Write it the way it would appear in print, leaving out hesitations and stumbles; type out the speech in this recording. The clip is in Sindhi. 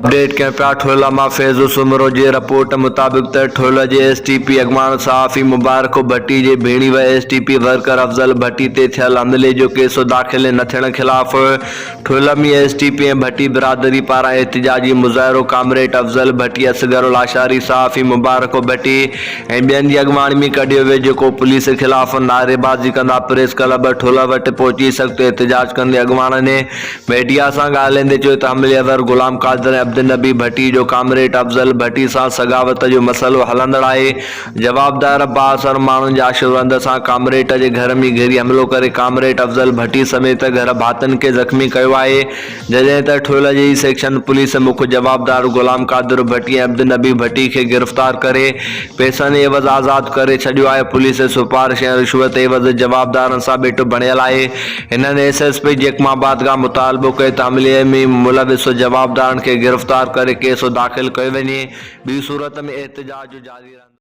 اپڊيٽ ڪيون پيا ٺولا مان فيض سومرو جي رپورٽ مطابق ته ٺولا جي ايس ٽي پي اڳواڻ صحافي مبارڪ ڀٽي جي ڀيڻي و S T P worker Afzal Bhatti تي ٿيل حملي جو ڪيس داخل نه ٿيڻ خلاف ٺولا ۾ ايس ٽي پي ۽ ڀٽي برادري پاران احتجاجي مظاهرو ڪامريڊ افضل ڀٽي، اصغر لاشاري، صحافي مبارڪ ڀٽي ۽ ٻين جي اڳواڻي ۾ ڪڍيو ويو جيڪو پوليس خلاف نعريبازي ڪندا پريس ڪلب ٺولا وٽ پهچي سخت احتجاج ڪندي اڳواڻن ميڊيا سان ڳالهائيندي چيو ته حملي آور غلام قادر ۽ عبدالنبي ڀٽي جو ڪامريڊ افضل ڀٽي سان سغاوت جو مسئلو هلندڙ آهي، جوابدار بااثر ماڻهن جي آشروند سان ڪامريڊ جي گهر ۾ گهري حملو ڪري ڪامريڊ افضل ڀٽي سميت گهر ڀاتين کي زخمي ڪيو آهي، جڏهن ته ٺوهيل جي سيڪشن پوليس مک جوابدار غلام قادر ڀٽي ۽ عبدالنبي ڀٽي کي گرفتار ڪري پئسن عيوض آزاد ڪري ڇڏيو آهي، پوليس سفارش ۽ رشوت عيوض جوابدارن سان ٻيٽ بڻيل آهي، هنن ايس ايس پي جيڪب آباد کان مطالبو ڪيو ته حملي ۾ ملوث جوابدارن کي گرفتار ڪري ڪيس داخل ڪيو وڃي، ٻي صورت ۾ احتجاج جاري رهندو.